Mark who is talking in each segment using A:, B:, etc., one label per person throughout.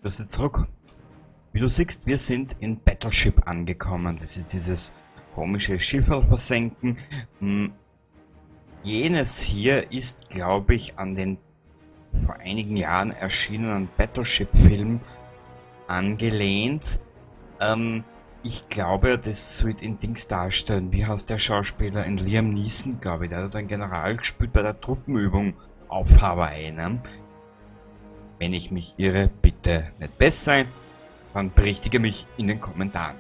A: Grüß dich zurück. Wie du siehst, wir sind in Battleship angekommen. Das ist dieses komische Schifferl versenken. Jenes hier ist, glaube ich, an den vor einigen Jahren erschienenen Battleship-Film angelehnt. Ich glaube, das sollte in Dings darstellen. Wie heißt der Schauspieler? In Liam Neeson, glaube ich. Der hat einen General gespielt bei der Truppenübung auf Hawaii. Ne? Wenn ich mich irre, bitte nicht besser sein. Dann berichtige mich in den Kommentaren.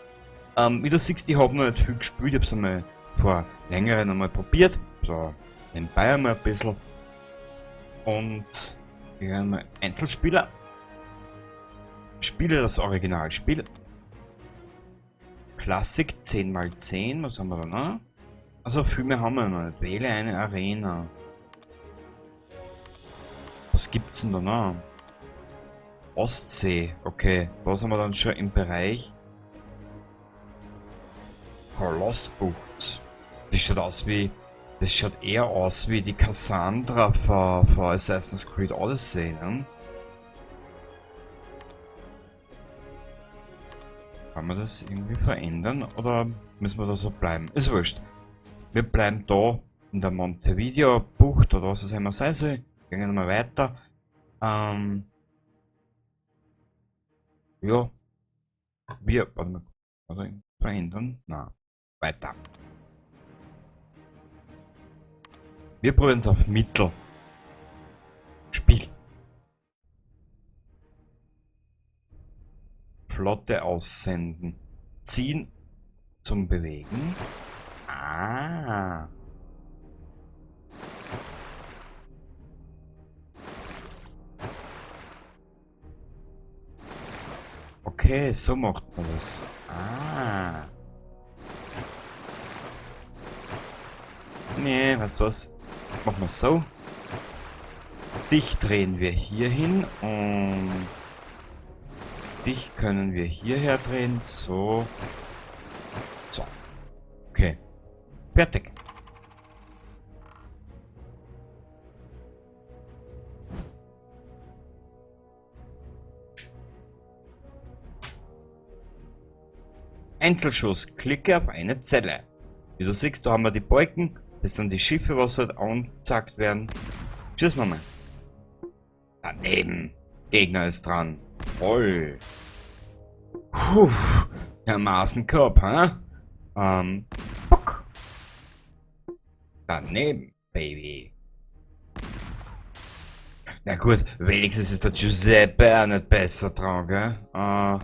A: Wie du siehst, ich hab noch nicht viel gespielt. Ich hab's einmal vor längerem einmal probiert. So, nebenbei einmal ein bisschen. Und wir werden mal Einzelspieler. Spiele das Originalspiel. Klassik 10×10, was haben wir da noch? Also viel mehr haben wir noch nicht. Wähle eine Arena. Was gibt's denn da noch? Ostsee, okay. Was haben wir dann schon im Bereich? Kolossbucht. Das schaut aus wie. Das schaut eher aus wie die Cassandra von Assassin's Creed Odyssey, ne? Kann man das irgendwie verändern oder müssen wir da so bleiben? Ist wurscht. Wir bleiben da in der Montevideo Bucht oder was es immer sein soll. Gehen wir nochmal weiter. Ja. Wir, warte mal, warte, verändern? Na, weiter. Wir probieren es auf Mittel. Spiel. Flotte aussenden. Ziehen zum Bewegen. Ah. Okay, so macht man das. Ah. Nee, weißt du was? Machen wir so. Dich drehen wir hier hin und dich können wir hierher drehen. So. So. Okay. Fertig. Einzelschuss. Klicke auf eine Zelle. Wie du siehst, da haben wir die Balken. Das sind die Schiffe, was halt angezeigt werden. Tschüss, Mama. Daneben. Gegner ist dran. Toll. Puh. Der Maßenkorb, hä? Puck. Daneben, Baby. Na gut, wenigstens ist der Giuseppe auch nicht besser dran, gell?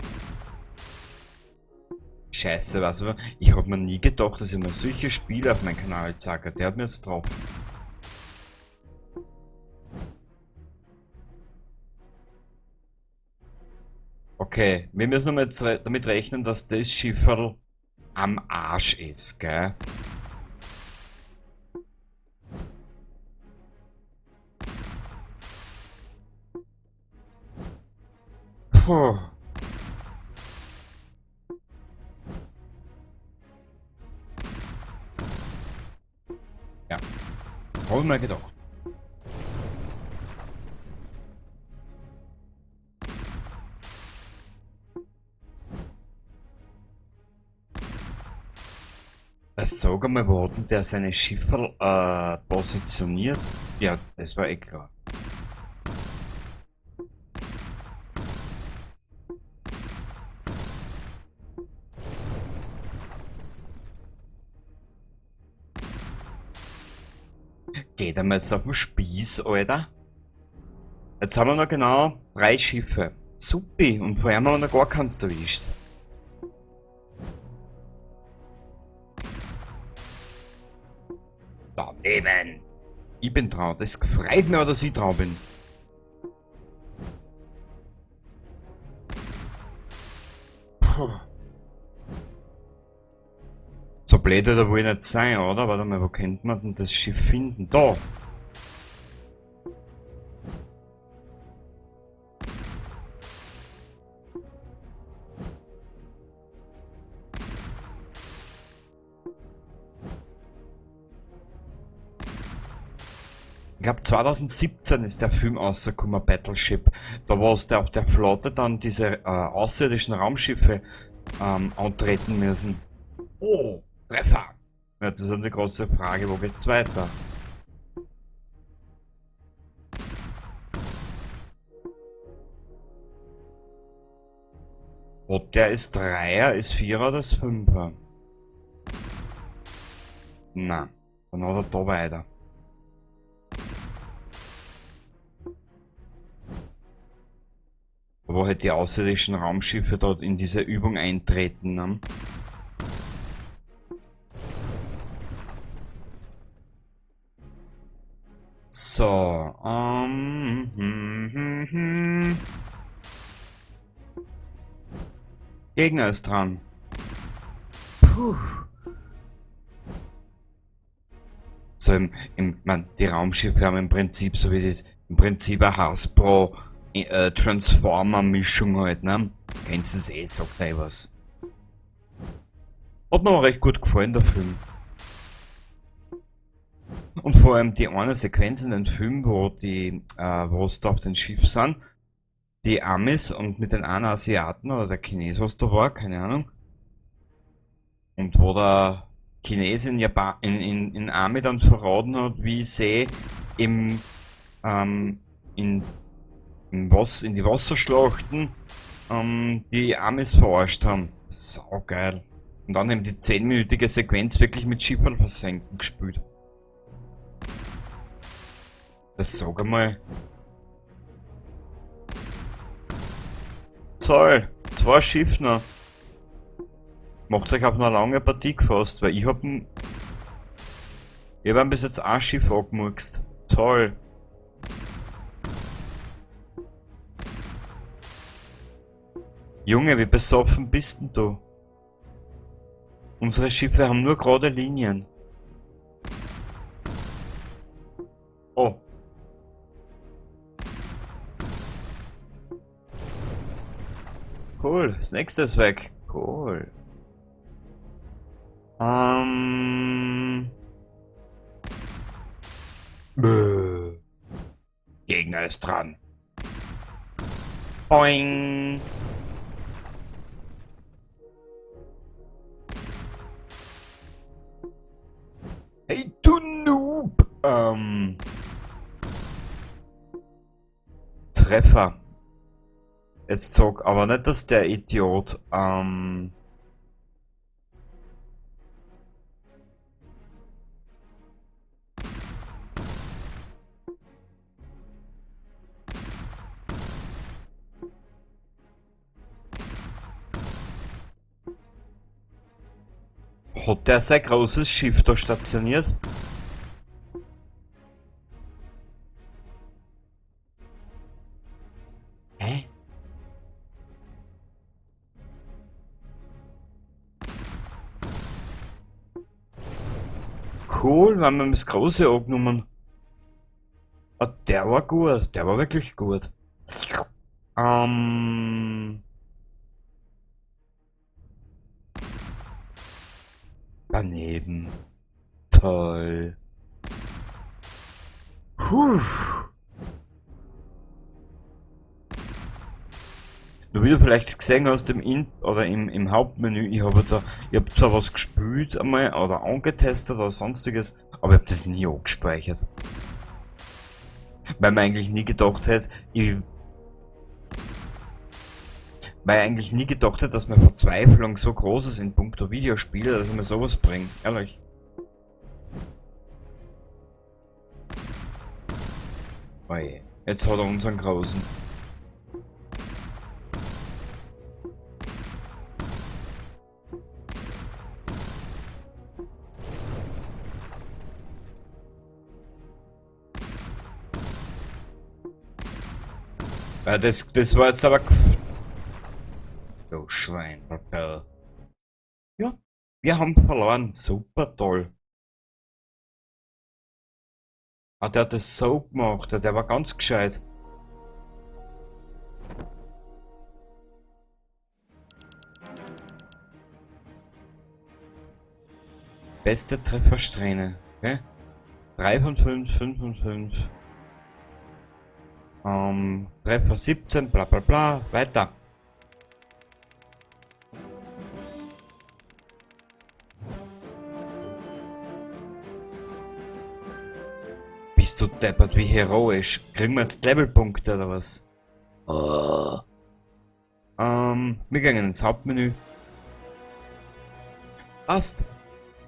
A: Scheiße, weißt du, ich hab mir nie gedacht, dass ich mal solche Spiele auf meinem Kanal zeige. Der hat mir jetzt drauf. Okay, wir müssen mal jetzt damit rechnen, dass das Schifferl am Arsch ist, gell? Puh. Ja, hab ich mir gedacht. Sag einmal, wo hat denn der seine Schifferl positioniert? Ja, das war eh klar. Geht einmal jetzt auf den Spieß, Alter. Jetzt haben wir noch genau 3 Schiffe. Supi, und vorher haben wir noch gar keins erwischt. Daneben! Ich bin dran. Das freut mich, dass ich dran bin. Puh. So blöd wird er wohl nicht sein, oder? Warte mal, wo könnte man denn das Schiff finden? Da! Ich glaube 2017 ist der Film rausgekommen, Battleship. Da wo es auf der Flotte dann diese außerirdischen Raumschiffe antreten müssen. Oh, Treffer! Jetzt ist eine große Frage, wo geht's weiter? Ob der ist Dreier, ist Vierer oder ist Fünfer? Na, dann hat er da weiter. Wo halt die außerirdischen Raumschiffe dort in diese Übung eintreten, ne? So, Gegner ist dran. Puh. So man, die Raumschiffe haben im Prinzip, so wie es ist, im Prinzip eine Hasbro Transformer-Mischung halt, ne? Kennst du es eh, sagt er was. Hat mir aber recht gut gefallen, der Film. Und vor allem die eine Sequenz in dem Film, wo die, wo es da auf dem Schiff sind, die Amis und mit den einen Asiaten oder der Chines, was da war, keine Ahnung. Und wo der Chines in Japan, in Ami dann verraten hat, wie sie im, in, in, was, in die Wasserschlachten die Amis verarscht haben. Saugeil. Und dann eben die 10-minütige Sequenz wirklich mit Schiffern versenken gespielt. Das sag einmal. Toll, 2 Schiffe noch. Macht euch auf eine lange Partie gefasst, weil ich hab bis jetzt ein Schiff angemurkst. Toll. Junge, wie besoffen bist denn du? Unsere Schiffe haben nur gerade Linien. Oh. Cool, das nächste ist weg. Cool. Bäh. Gegner ist dran. Boing. Hey, du Noob! Treffer. Jetzt sag aber nicht, dass der Idiot, hat der sein großes Schiff da stationiert? Hä? Cool, wir haben das große angenommen. Ah, der war gut, der war wirklich gut. Daneben. Toll. Puh. Du, wie du vielleicht gesehen hast im In oder im Hauptmenü, ich habe da, ich hab zwar was gespielt einmal oder angetestet oder sonstiges, aber ich hab das nie angespeichert. Weil man eigentlich nie gedacht hat, ich, weil ich eigentlich nie gedacht hätte, dass meine Verzweiflung so groß ist in puncto Videospiele, dass ich mir sowas bringe. Ehrlich. Oje, jetzt hat er unseren Großen. Ja, das war jetzt aber... Du Schwein, Hotel. Ja, wir haben verloren. Super toll. Ah, der hat das so gemacht. Der war ganz gescheit. Beste Treffersträhne. Okay. 3 von 5, 5 von 5. 3 von 17, bla bla bla, weiter. Bist du deppert, wie heroisch? Kriegen wir jetzt Levelpunkte oder was? Oh. Wir gehen ins Hauptmenü. Passt.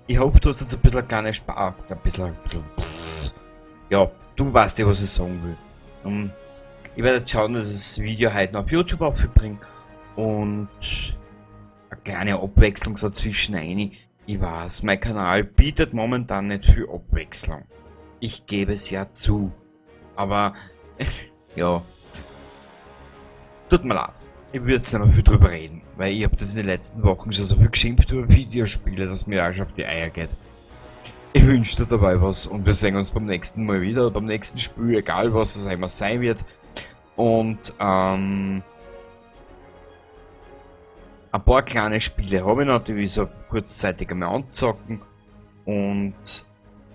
A: Ich hoffe, du hast jetzt ein bisschen kleine Spaß. Ein bisschen, pff. Ja, du weißt ja, was ich sagen will. Ich werde jetzt schauen, dass ich das Video heute noch auf YouTube aufbringe. Und eine kleine Abwechslung so zwischen rein. Ich weiß, mein Kanal bietet momentan nicht viel Abwechslung. Ich gebe es ja zu. Aber, ja. Tut mir leid. Ich würde jetzt nicht mehr viel drüber reden, weil ich hab das in den letzten Wochen schon so viel geschimpft über Videospiele, dass mir auch schon auf die Eier geht. Ich wünsche dir dabei was und wir sehen uns beim nächsten Mal wieder, beim nächsten Spiel, egal was es immer sein wird. Und ein paar kleine Spiele habe ich noch, die ich so kurzzeitig einmal anzocken. Und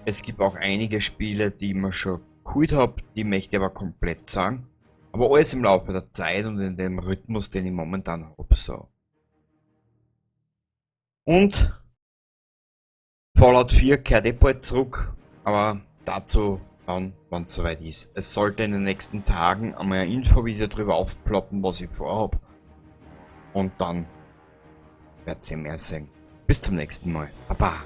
A: es gibt auch einige Spiele, die ich mir schon geholt hab, die möchte ich aber komplett sagen. Aber alles im Laufe der Zeit und in dem Rhythmus, den ich momentan hab, so. Und Fallout 4 kehrt eh bald zurück, aber dazu dann, wenn's soweit ist. Es sollte in den nächsten Tagen einmal ein Infovideo drüber aufploppen, was ich vorhab. Und dann werdet ihr mehr sehen. Bis zum nächsten Mal. Baba.